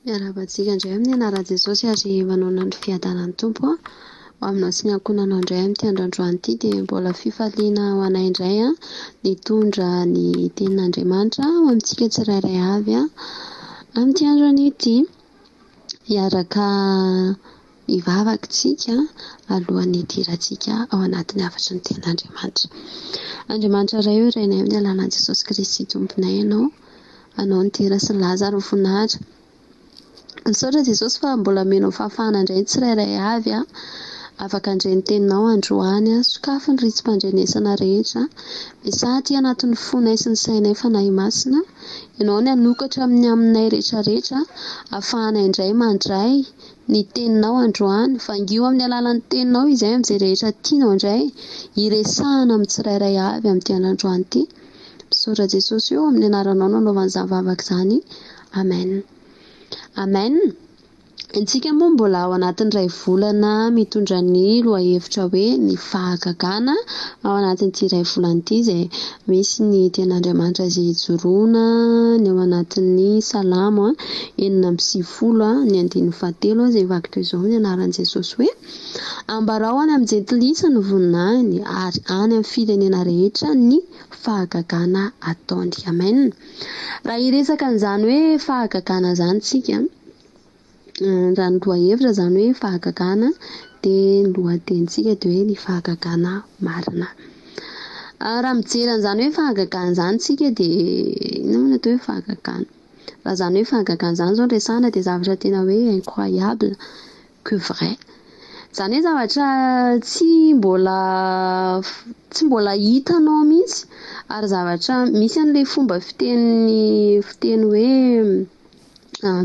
Miarahaba antsika indray amin'ny anaran'i Jesosy ary manoana ny fiadanan'ny Tompo ho aminao sy ny ankohonanao indray amin'ity andro androany ity dia mbola fifaliana ho anay indray nitondra ny tenin'Andriamanitra ho amintsika tsirairay avy amin'ity andro anio ity. Hiaraka hivavaka isika alohan'ny hidirantsika ao anatin'ny hafatry ny tenin'Andriamanitra. Andriamanitra Ray ô, Rainay amin'ny alalan'i Jesosy Kristy Tomponay Ianao, Anao ny dera sy ny laza ary ny voninahitra. Misaotra Jesosy fa mbola omenao fahafahana indray ny tsirairay avy afaka handre ny teninao androany. Sokafy ny ritsim-pandrenesana rehetra. Misaha aty anatin'ny fonay sy ny sainay Fanahy Masina. Ianao ny hanokatra amin'ny aminay rehetra rehetra ahafahanay indray mandray ny teninao androany. Vangio amin'ny alalan'ny teninao izay amin'izay rehetra tianao indray hiresahana amin'ny tsirairay avy amin'ity andro androany ity. Misaotra Jesosy ô, amin'ny anaranao no anaovana izany vavaka izany. Amen. Amen. Antsika moa mbola ao anatin'ny iray volana mitondra ny lohahevitra hoe ny fahagagana ao anatin'ity iray volana ity izay misy ny tenin'Andriamanitra izay ijoroana ny ao anatin'ny Salamo 96 ny andininy fahatelo izay vaky toy izao amin'ny anaran'i Jesosy hoe Ambarao any amin'ny jentilisa ny voninahiny ary any amin'ny firenena rehetra ny fahagagana ataony. Amen. Raha hiresaka an'izany hoe fahagagana izany tsika, raha ny lohahevitra izany hoe fahagagana dia ny lohatenintsika dia hoe ny fahagagana marina. Raha mijery an'izany hoe fahagagana izany tsika dia inona moa no atao hoe fahagagana? Raha izany hoe fahagagana izany izao no resahana dia zavatra tena hoe incroyable que vrai. Izany hoe zavatra tsy mbola tsy mbola hitanao mihitsy ary zavatra misy an'ilay fomba fiteny fiteny hoe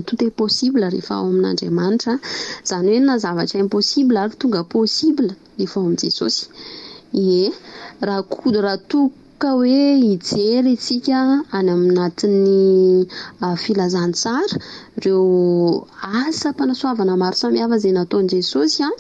tout est possible rehefa ao amin'Andriamanitra. Izany hoe na zavatra impossible ary tonga possible rehefa ao amin'i Jesosy. Ie, raha ko raha toa ka hoe hijery isika any anatin'ny filazantsara ireo asam-panasoavana maro samihafa izay nataon'i Jesosy an,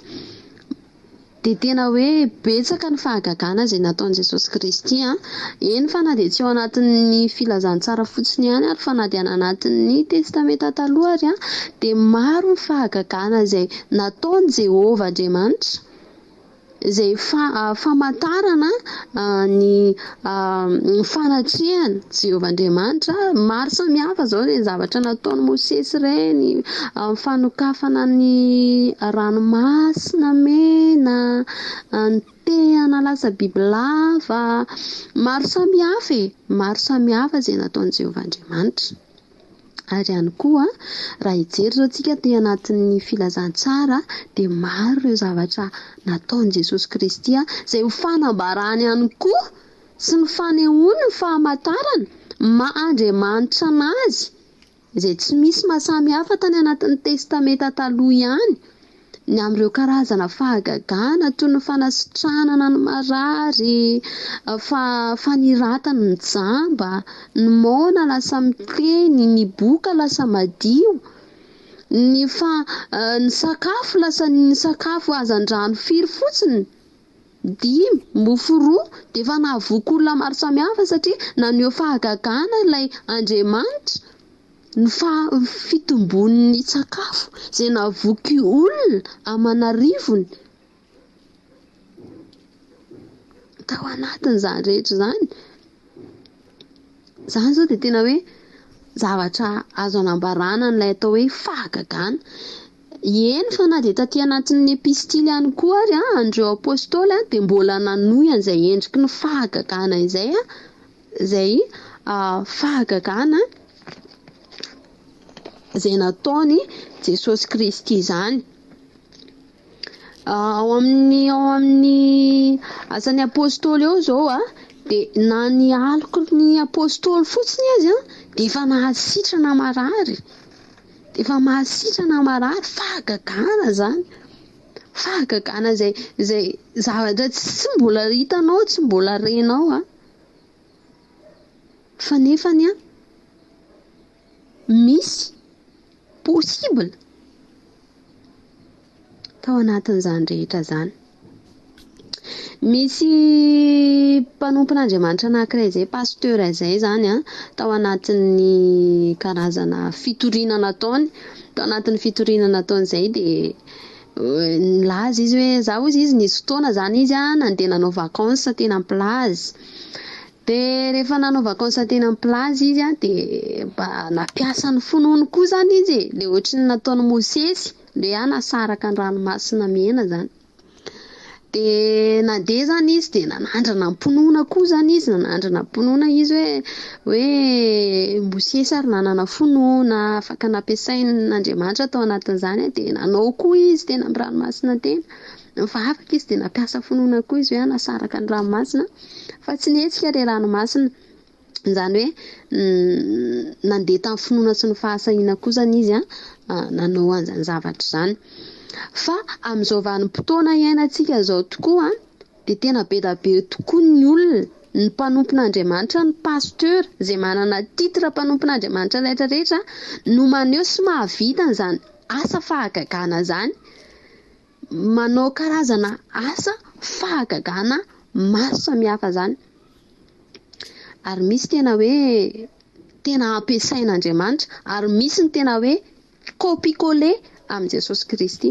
dia tena hoe betsaka ny fahagagana izay nataon'i Jesosy Kristy an. Eny fa na dia tsy ao anatin'ny filazantsara fotsiny ihany ary fa na dia any anatin'ny Testamenta Taloha ary an, dia maro ny fahagagana izay nataon'i Jehovah Andriamanitra. izay famantarana ny fanatrehan'i Jehovah Andriamanitra. Maro samihafa izao ireny zavatra nataon'i Mosesy ireny, fanokafana ny ranomasina mena, ny tehana lasa bibilava, maro samihafa e, maro samihafa izay nataon'i Jehovah Andriamanitra. Ary ihany koa, raha hijery izao tsika aty anatin'ny filazantsara dia maro ireo zavatra nataon'i Jesosy Kristy izay ho fanambarany ihany koa sy ny fanehoany ny fahamantarana maha Andriamanitra an'Azy izay tsy misy maha samy hafa tany anatin'ny Testamenta Taloha ihany. ny amin'ireo karazana fahagagana toy ny fanasitranana ny marary, faniratana ny jamba, ny moana lasa miteny, ny boka lasa madio, ny fa ny sakafo lasa ny sakafo hazandrano firy fotsiny, dimy, mofo roa dia efa nahavoky olona maro samihafa satria naneho fahagagana ilay Andriamanitra. Ny fitombon'ny sakafo izay nahavoky olona aman'arivony tao anatin'izany rehetra izany. Izany izao dia tena hoe zavatra azo anambarana an'ilay atao hoe fahagagana. Eny fa na dia taty anatin'ny epistily ihany koa ary an'ireo apostoly dia mbola nanohy an'izay endriky ny fahagagana izay izay fahagagana izay nataon'i Jesosy Kristy izany. Ao amin'ny ao amin'ny asan'ny apostoly ao izao a, dia na ny aloky ny apostoly fotsiny aza dia efa nahasitrana marary, dia efa mahasitrana marary, fahagagana izany. Fahagagana izay izay zavatra tsy mbola hitanao, tsy mbola renao a. Fa nefany an, misy, possible, tao anatin'izany rehetra izany. Misy mpanompon'Andriamanitra anankiray izay, pasteur izay izany an, tao anatin'ny karazana fitoriana nataony, tao anatin'ny fitoriana nataony izay dia nilaza izy hoe za hozy izy nisy fotoana izany izy an nandeha nanao vacances teny amin'ny plage. Dia rehefa nanao vacances teny amin'ny plage izy an dia mba nampiasa ny finoany koa izany izy e, ilay ohatry ny nataon'i Mosesy, ilay hoe nasaraka ny ranomasina mena izany. Dia nandeha izany izy dia nanandrana am-pinoana koa izany izy, nanandrana am-pinoana izy hoe hoe Mosesy ary nanana finoana, afaka nampiasain'Andriamanitra tao anatin'izany dia nanao koa izy teny amin'ny ranomasina teny. Nivavaka izy dia nampiasa finoana koa izy hoe hanasaraka ny ranomasina fa tsy nihetsika ilay ranomasina. Izany hoe nandeha tamin'ny finoana sy ny fahasahiana koa izany izy nanao an'izany zavatra izany. Fa amin'izao vanim-potoana iainantsika izao tokoa dia tena be dia be tokoa ny olona, ny mpanompon'Andriamanitra, ny pasteur izay manana titre mpanompon'Andriamanitra rehetra rehetra no maneho sy mahavita an'izany asa fahagagana izany. Manao karazana asa fahagagana maro samihafa izany. Ary misy tena hoe tena ampiasain'Andriamanitra ary misy ny tena hoe copie coller amin'i Jesosy Kristy.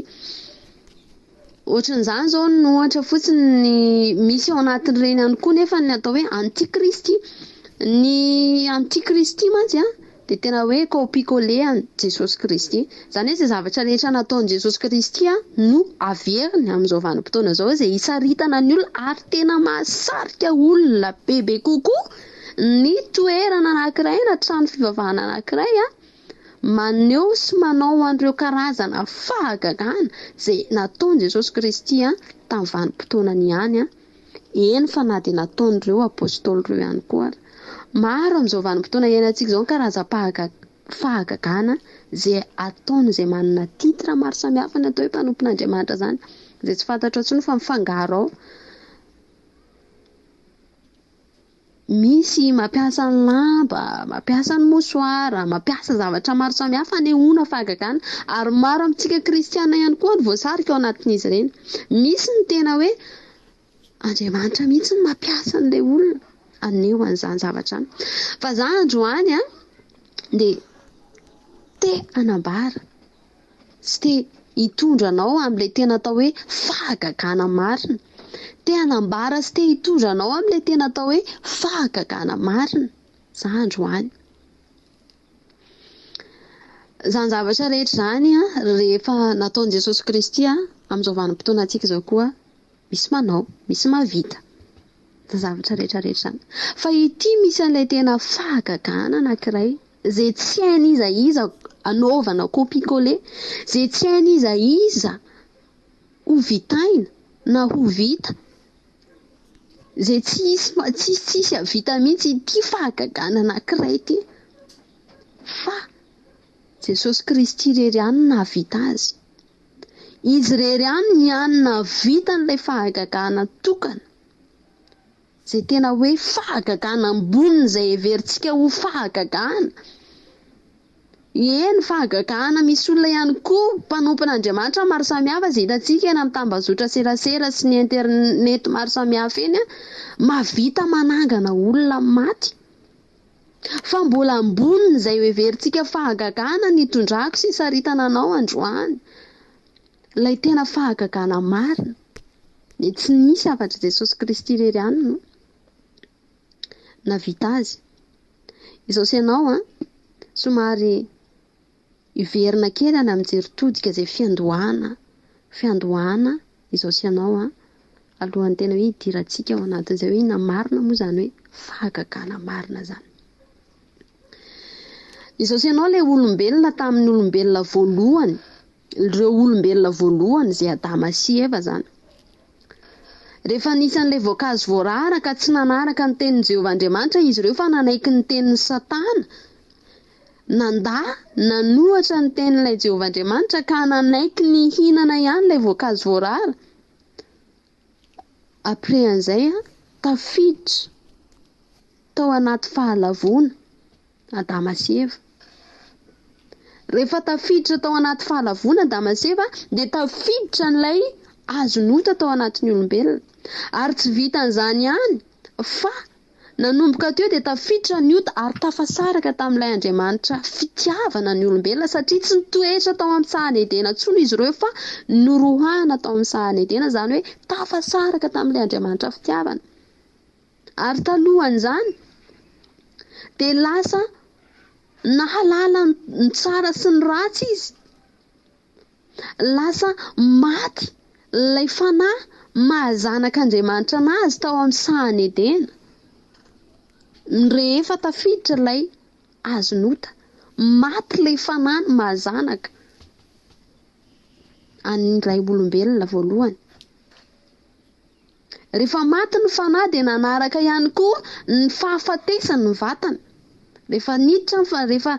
Ohatran'izany izao ny ohatra fotsiny ny misy ao anatin'ireny ihany koa nefa ny atao hoe antikristy. Ny antikristy mantsy an, dia tena hoe copie coller an'i Jesosy Kristy. Izany hoe izay zavatra rehetra nataon'i Jesosy Kristy no averiny amin'izao vanim-potoana izao izay hisaritana ny olona ary tena mahasarika olona bebe kokoa ny toerana anankiray na trano fivavahana anankiray maneho sy manao an'ireo karazana fahagagana izay nataon'i Jesosy Kristy tamin'ny vanim-potoanany ihany. Eny fa na dia nataon'ireo Apôstôly ireo ihany koa ary. Maro amin'izao vanim-potoana iainantsika izao ny karazam-pahagagana izay ataon'izay manana titre maro samihafa ny atao hoe mpanompon'Andriamanitra izany, izay tsy fantatrao intsony fa mifangaro ao. Misy mampiasa ny lamba, mampiasa ny mouchoir, mampiasa zavatra maro samihafa hanehoana fahagagana ary maro amintsika kristiana ihany koa no voasarika ao anatin'izy ireny. Misy ny tena hoe Andriamanitra mihitsy no mampiasa an'ilay olona haneho an'izany zavatra izany. Fa za androany an, dia te hanambara sy te hitondra anao amin'ilay tena atao hoe fahagagana marina. Te hanambara sy te hitondra anao amin'ilay tena atao hoe fahagagana marina za androany. Izany zavatra rehetra izany rehefa nataon'i Jesosy Kristy amin'izao vanim-potoanantsika izao koa misy manao, misy mahavita izany zavatra rehetra rehetra izany. Fa ity misy an'ilay tena fahagagana anankiray izay tsy hain'iza iza anaovana copie coller, izay tsy hain'iza iza ho vitaina na ho vita, izay tsy hisy tsisy tsisy hahavita mihitsy ity fahagagana anankiray ity fa Jesosy Kristy irery ihany no nahavita azy. Izy irery ihany ny hany nahavita an'ilay fahagagana tokana, izay tena hoe fahagagana ambonin'izay heverintsika ho fahagagana. Eny, fahagagana misy olona ihany koa mpanompon'Andriamanitra maro samihafa izay hitantsika eny amin'ny tambazotra serasera sy ny internet maro samihafa eny, mahavita manangana olona maty. Fa mbola ambonin'izay heverintsika fahagagana ny hitondrako sy hisaritana anao androany. Ilay tena fahagagana marina dia tsy nisy afa-tsy Jesosy Kristy irery ihany no nahavita azy. Izao sy ianao an, somary hiverina kely any amin'ny jery todika izay fiandohana, fiandohana izao sy ianao an, alohan'ny tena hoe hidirantsika ao anatin'izay hoe inona marina moa izany hoe fahagagana marina izany. Izao sy ianao ilay olombelona tamin'ny olombelona voalohany, ireo olombelona voalohany izay Adama sy Eva izany. Rehefa nisy an'ilay voankazo voarara ka tsy nanaraka ny tenin'i Jehovah Andriamanitra izy ireo fa nanaiky ny tenin'i Satana, nandà nanohatra ny tenin'ilay Jehovah Andriamanitra ka nanaiky nihinana ihany ilay voankazo voarara, après an'izay tafiditra tao anaty fahalavoana Adama sy Eva. Rehefa tafiditra tao anaty fahalavoana Adama sy Eva dia tafiditra an'ilay azon'ota tao anatin'ny olombelona. Ary tsy vitan'izany ihany fa nanomboka teo dia tafiditra ny ota ary tafasaraka tamin'ilay Andriamanitra fitiavana ny olombelona satria tsy nitoetra tao amin'ny sahan'i Edena intsony izy ireo fa noroahana tao amin'ny sahan'i Edena, izany hoe tafasaraka tamin'ilay Andriamanitra fitiavana. Ary talohan'izany dia lasa nahalala ny tsara sy ny ratsy izy. Lasa maty ilay fanahy maha zanak'Andriamanitra anazy tao amin'ny sahan'i Edena, rehefa tafiditra ilay hazon'ota. Maty ilay fanahy maha zanaka an'ny ray olombelona voalohany. Rehefa maty ny fanahy dia nanaraka ihany koa ny fahafatesany ny vatana. Rehefa niditra ny rehefa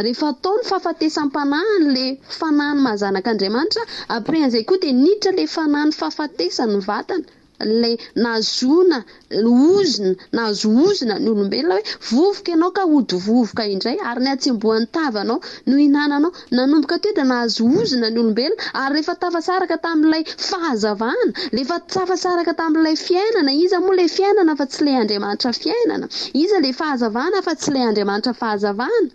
rehefa atao ny fahafatesam-panahy le fanahy ny maha zanak'Andriamanitra, après an'izay koa dia niditra le fanahy ny fahafatesany ny vatana. Ilay nahazoana ozona, nahazo ozona ny olombelona hoe vovoka ianao ka hody vovoka indray ary ny hatsembohan'ny tavanao no hihinananao. Nanomboka teo dia nahazo ozona ny olombelona ary rehefa tafasaraka tamin'ilay fahazavana, rehefa tafasaraka tamin'ilay fiainana, iza moa ilay fiainana fa tsy ilay Andriamanitra fiainana? Iza ilay fahazavana fa tsy ilay Andriamanitra fahazavana?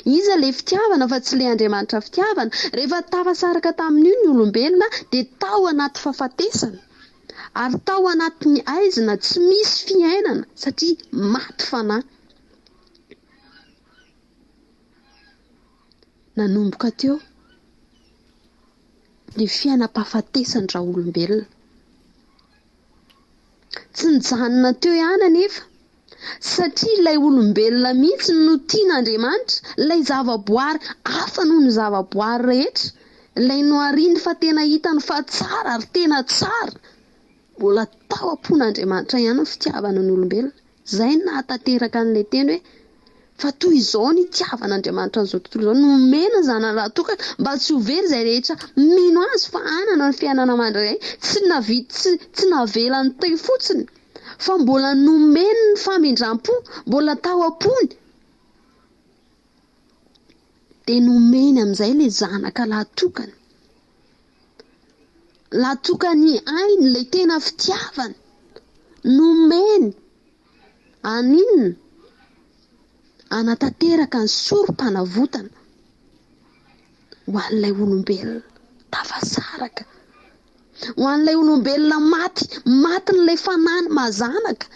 Iza ilay fitiavana fa tsy ilay Andriamanitra fitiavana? Rehefa tafasaraka tamin'io ny olombelona dia tao anaty fahafatesana ary tao anatin'ny haizina tsy misy fiainana satria maty fanahy. Nanomboka teo ny fiainam-pahafatesan-dRaolombelona. Tsy nijanona teo ihany anefa, satria ilay olombelona mihitsy no tian'Andriamanitra, ilay zavaboary hafa noho ny zavaboary rehetra, ilay nohariny fa tena hitany fa tsara ary tena tsara. Mbola tao am-pon'Andriamanitra ihany ny fitiavana ny olombelona. Izay no nahatanteraka an'ilay teny hoe, Fa toy izao no itiavan'Andriamanitra an'izao tontolo izao, nomena ny Zanany lahy-tokana, mba tsy ho very izay rehetra mino Azy fa hanana ny fiainana mandrakizay. Tsy navi-, tsy, tsy navelany teo fotsiny, fa mbola nomeny ny famindram-po, mbola tao am-pony. Dia nomeny amin'izay ilay Zanaka lahy-tokana. Lahy-tokany ainy, ilay tena fitiavana. Nomeny. Haninona? Hanatanteraka ny sorom-panavotana ho an'ilay olombelona tafasaraka, ho an'ilay olombelona maty, matin'ilay fanahy maha-zanaka.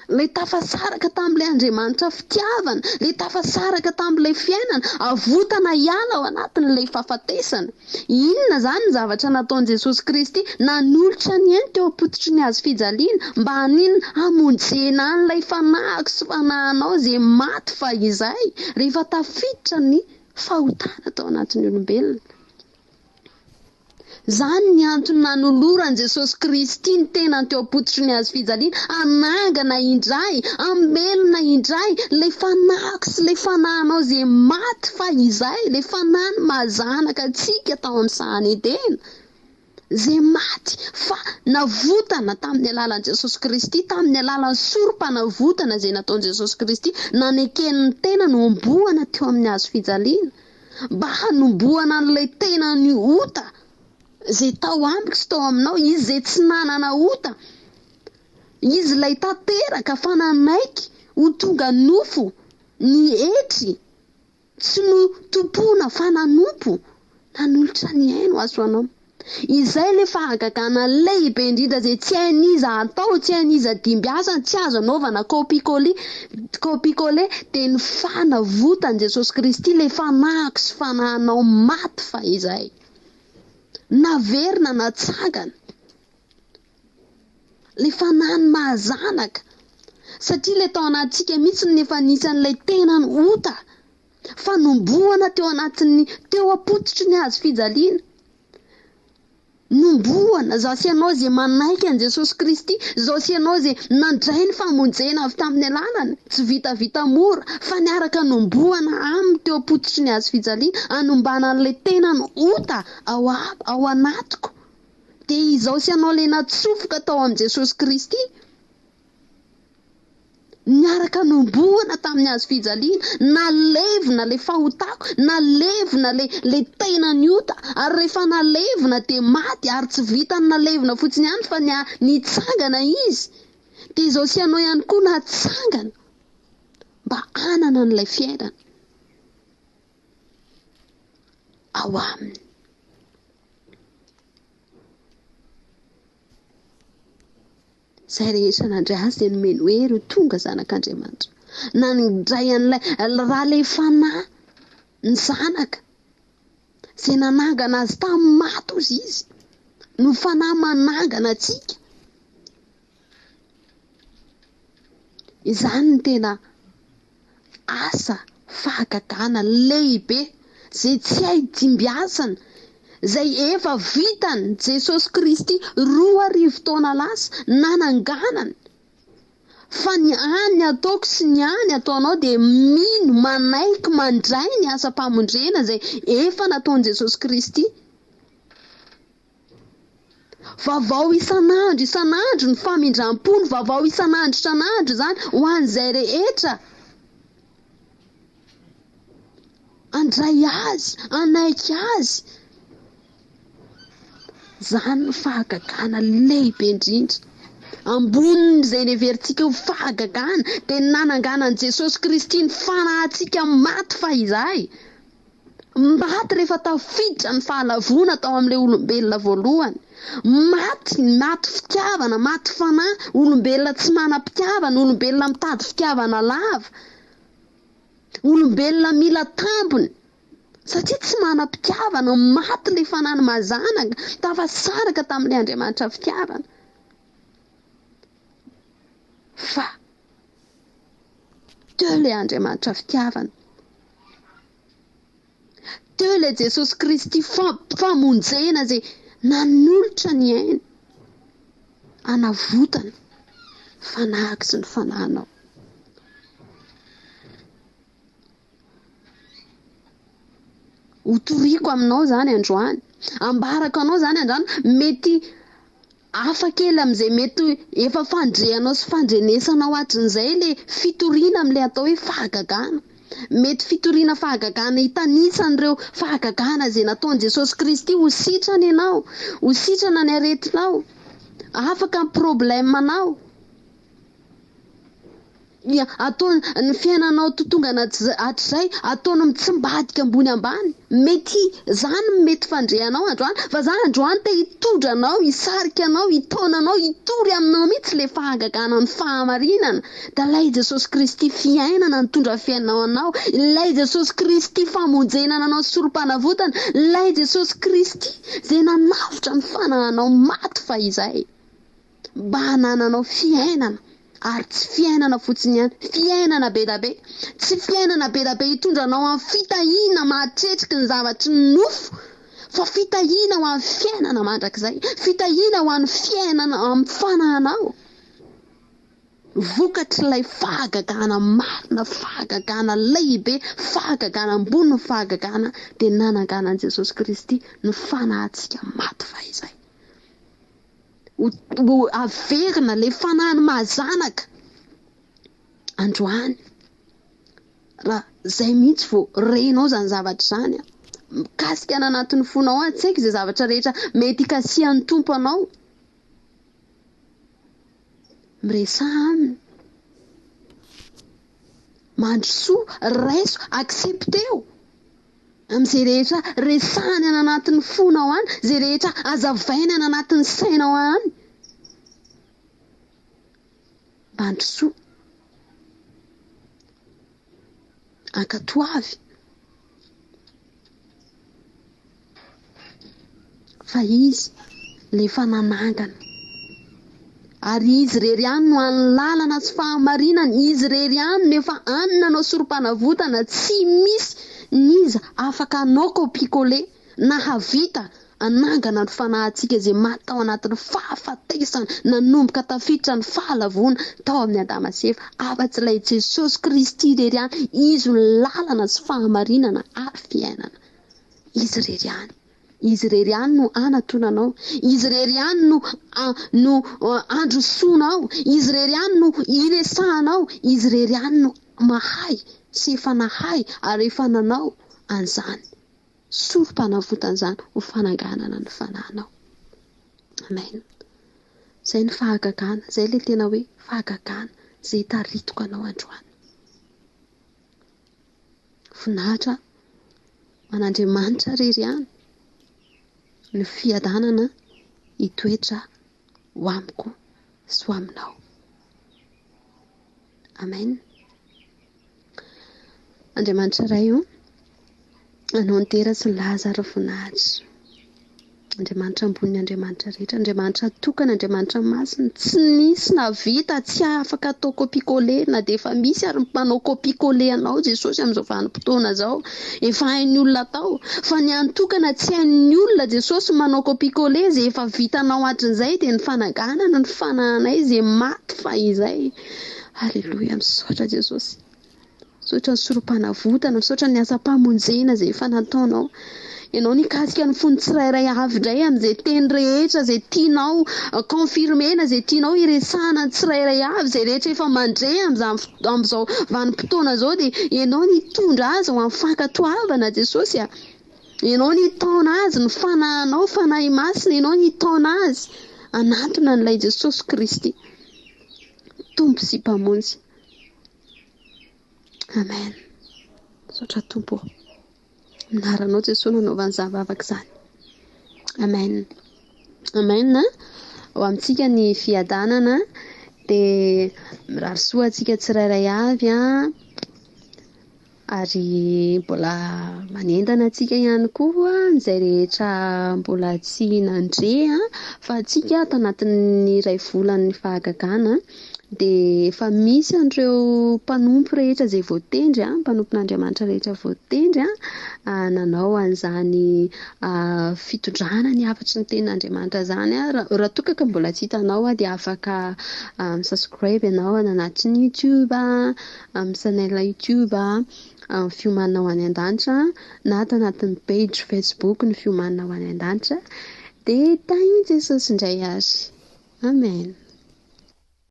Ilay tafasaraka tamin'ilay Andriamanitra fitiavana, ilay tafasaraka tamin'ilay fiainana, avotana hiala ao anatin'ilay fahafatesana. Inona izany ny zavatra nataon'i Jesosy Kristy? Nanolotra ny ainy teo am-pototry ny hazo fijaliana, mba haninona? Hamonjena an'ilay fanahiko sy fanahinao izay maty fahizay, rehefa tafiditra ny fahotana tao anatin'ny olombelona. Izany ny antony nanoloran'i Jesosy Kristy ny tenany teo am-pototry ny hazo fijaliana, hanangana indray, hamelona indray ilay fanahiko sy ilay fanahinao izay maty fahizay, ilay fanahy ny maha zanaka antsika tao amin'ny sahan'i Edena, izay maty fa navotana tamin'ny alalan'i Jesosy Kristy, tamin'ny alalan'ny sorom-panavotana izay nataon'i Jesosy Kristy, nanekeny ny tenany homboana teo amin'ny hazo fijaliana. mba hanombohana an'ilay tenan'ny ota izay tao amiko sy tao aminao, izy izay tsy nanana ota, izy ilay tanteraka fa nanaiky ho tonga nofo nietry, tsy notompoina fa nanompo, nanolotra ny ainy ho azy ho anao. Izay ilay fahagagana lehibe indrindra izay tsy hain'iza atao, tsy hain'iza dimbiasana, tsy azo anaovana copie coller, copie coller, dia ny fanavotan'i Jesosy Kristy ilay fanahiko sy fanahinao maty fahizay. Naverina natsangana. Ilay fanahy ny maha zanaka. Satria ilay tao anatintsika mihitsy no efa nisy an'ilay tenan'ny ota. Fanombohana teo anatin'ny, teo am-pototry ny hazo fijaliana. Nombohana, izaho sy ianao izay manaiky an'i Jesosy Kristy, izaho sy ianao izay nandray ny famonjena avy tamin'ny alalany, tsy vitavita mora, fa niaraka nombohana aminy teo am-pototry ny hazo fijaliana, hanombana an'ilay tenan'ny ota ao, ao anatiko. Dia izaho sy ianao ilay natsofoka tao amin'i Jesosy Kristy. Niaraka nombohana tamin'ny hazo fijaliana, nalevina ilay fahotako, nalevina ilay ilay tenan'ny ota, ary rehefa nalevina dia maty, ary tsy vitan'ny nalevina fotsiny ihany fa nitsangana izy. Dia izao sy ianao ihany koa natsangana mba hanana an'ilay fiainana ao aminy. Izay rehetra nandray azy dia nomeny hery ho tonga zanak'Andriamanitra. Nandray an'ilay raha ilay fanahy, ny zanaka, izay nanangana azy tamin'ny maty hozy izy, no fanahy manangana antsika. Izany no tena asa fahagagana lehibe izay tsy hay dimbiasana, izay efa vitan'i Jesosy Kristy 2000 taona lasa nananganany. Fa ny any ataoko sy ny any ataonao dia mino, manaiky, mandray ny asam-pamonjena izay efa nataon'i Jesosy Kristy. Vaovao isan'andro isan'andro ny famindram-pony, vaovao isan'andro isan'andro izany ho an'izay rehetra handray azy, hanaiky azy. Izany no fahagagana lehibe indrindra. Ambonin'izay neverintsika ho fahagagana dia ny nananganan'i Jesosy Kristy ny fanahintsika maty fahizay. Maty rehefa tafiditra ny fahalavoana tao amin'ilay olombelona voalohany. Maty, maty fitiavana, maty fanahy, olombelona tsy manam-pitiavana, olombelona mitady fitiavana lava, olombelona mila tambiny satria tsy manam-pitiavana, maty ilay fanahy mazanaka, tafasaraka tamin'ilay Andriamanitra fitiavana. Fa teo ilay Andriamanitra fitiavana. Teo ilay Jesosy Kristy famonjena izay nanolotra ny ainy hanavotana fanahiko sy ny fanahinao. Hotoriko aminao izany androany. Ambarako anao izany androany. Mety hafa kely amin'izay mety efa fandreanao sy fandrenesanao hatrin'izay ilay fitoriana amin'ilay atao hoe fahagagana. Mety fitoriana fahagagana hitanisa an'ireo fahagagana izay nataon'i Jesosy Kristy ho sitrana ianao, ho sitrana ny aretinao, afaka ny problème-nao. Ny ataony, ny fiainanao totongana hatrizay, ataony mitsimbadika ambony ambany. Mety zany no mety fandrehanao androany, fa za androany te hitondra anao, hisarika anao, hitaona anao, hitory aminao mihitsy le fahagagana ny fahamarinana. Da ilay Jesosy Kristy fiainana nitondra fiainana ho anao, ilay Jesosy Kristy famonjena nanao sorom-panavotana, ilay Jesosy Kristy zay nanavotra ny fanahinao maty fahizay. mba hanananao fiainana ary tsy fiainana fotsiny ihany, fiainana be da be, tsy fiainana be da be hitondra anao amin'ny fitahiana mahatretriky ny zavatry ny nofo fa fitahiana ho an'ny fiainana mandrakizay, fitahiana ho an'ny fiainana amin'ny fanahinao, vokatr'ilay fahagagana marina, fahagagana lehibe, fahagagana ambonin'ny fahagagana dia nananganan'i Jesosy Kristy ny fanahintsika maty fahizay. Ho averina ilay fanahin'ny maha zanaka androany. Raha izay mihitsy vao renao izany zavatra izany, mikasika any anatin'ny fonao any, tsy haiko izay zavatra rehetra mety hikasihan'ny Tompo anao. Miresaha aminy. Mandrosoa, raiso, accepteo. Amin'izay rehetra resahany any anatin'ny fonao any, izay rehetra hazavainy any anatin'ny sainao any. Mandrosoa. Ankatoavy. Fa izy ilay efa nanangana. Ary izy irery ihany no hany lalana sy fahamarinana, izy irery ihany no efa hany nanao sorom-panavotana, tsy misy n'iza afaka hanao copie-coller na hahavita hanangana ny fanahintsika izay maty tao anatin'ny fahafatesana nanomboka tafiditra ny fahalavoana tao amin'i Adama sy Eva, afa-tsy ilay Jesosy Kristy irery ihany, izy no lalana sy fahamarinana ary fiainana, izy irery ihany. Izy irery ihany no anatonanao. Izy irery ihany no no androsoanao. Izy irery ihany no iresahanao. Izy irery ihany no mahay sy efa nahay ary efa nanao an'izany sorom-panavotana izany ho fananganana ny fanahinao. Amen. Izay ny fahagagana, izay ilay tena hoe fahagagana izay taritiko anao androany. Voninahitra ho an'Andriamanitra irery ihany ny fiadanana hitoetra ho amiko sy ho aminao. Amen. Andriamanitra Ray o, Anao ny dera sy ny laza ary ny voninahitra. Andriamanitra ambonin'ny Andriamanitra rehetra, Andriamanitra tokana, Andriamanitra masina, tsy nisy nahavita, tsy afaka atao copie coller na dia efa misy ary ny mpanao copie coller anao Jesosy amin'izao vanim-potoana izao. Efa hain'ny olona atao, fa ny hany tokana tsy hain'ny olona Jesosy manao copie coller izay efa vitanao hatrin'izay dia ny fananganana ny fanahinay izay maty fahizay. Aleloia, misaotra Jesosy. Misaotra ny sorom-panavotana, misaotra ny asam-pamonjena izay efa nataonao. Ianao nikasika ny fon'ny tsirairay avy indray amin'izay teny rehetra izay tianao confirmer-na, izay tianao hiresahana ny tsirairay avy, izay rehetra efa mandre amin'izany amin'izao vanim-potoana izao dia Ianao nitondra azy ho amin'ny fankatoavana Jesosy a. Ianao nitaona azy, ny Fanahinao, Fanahy Masina, Ianao nitaona azy hanantona an'ilay Jesosy Kristy, Tompo sy Mpamonjy. Amen. Misaotra Tompo ô. Anaranao Jesoa nanaovana izany vavaka izany. Amen. Amen. Ho amintsika ny fiadanana dia mirary soa antsika tsirairay avy an. Ary mbola manentana antsika ihany koa izay rehetra mbola tsy nandre fa antsika ato anatin'ny iray volan'ny fahagagana dia efa misy an'ireo mpanompo rehetra izay voatendry, mpanompon'Andriamanitra rehetra voatendry nanao an'izany fitondrana ny hafatry ny tenin'Andriamanitra izany. Raha toa ka mbola tsy hitanao dia afaka mi-subscribe ianao any anatin'ny YouTube, amin'ny channel YouTube amin'ny Fiomanana ho any an-danitra na ato anatin'ny page Facebook ny Fiomanana ho any an-danitra. Dia tahin'i Jesosy indray ary. Amen.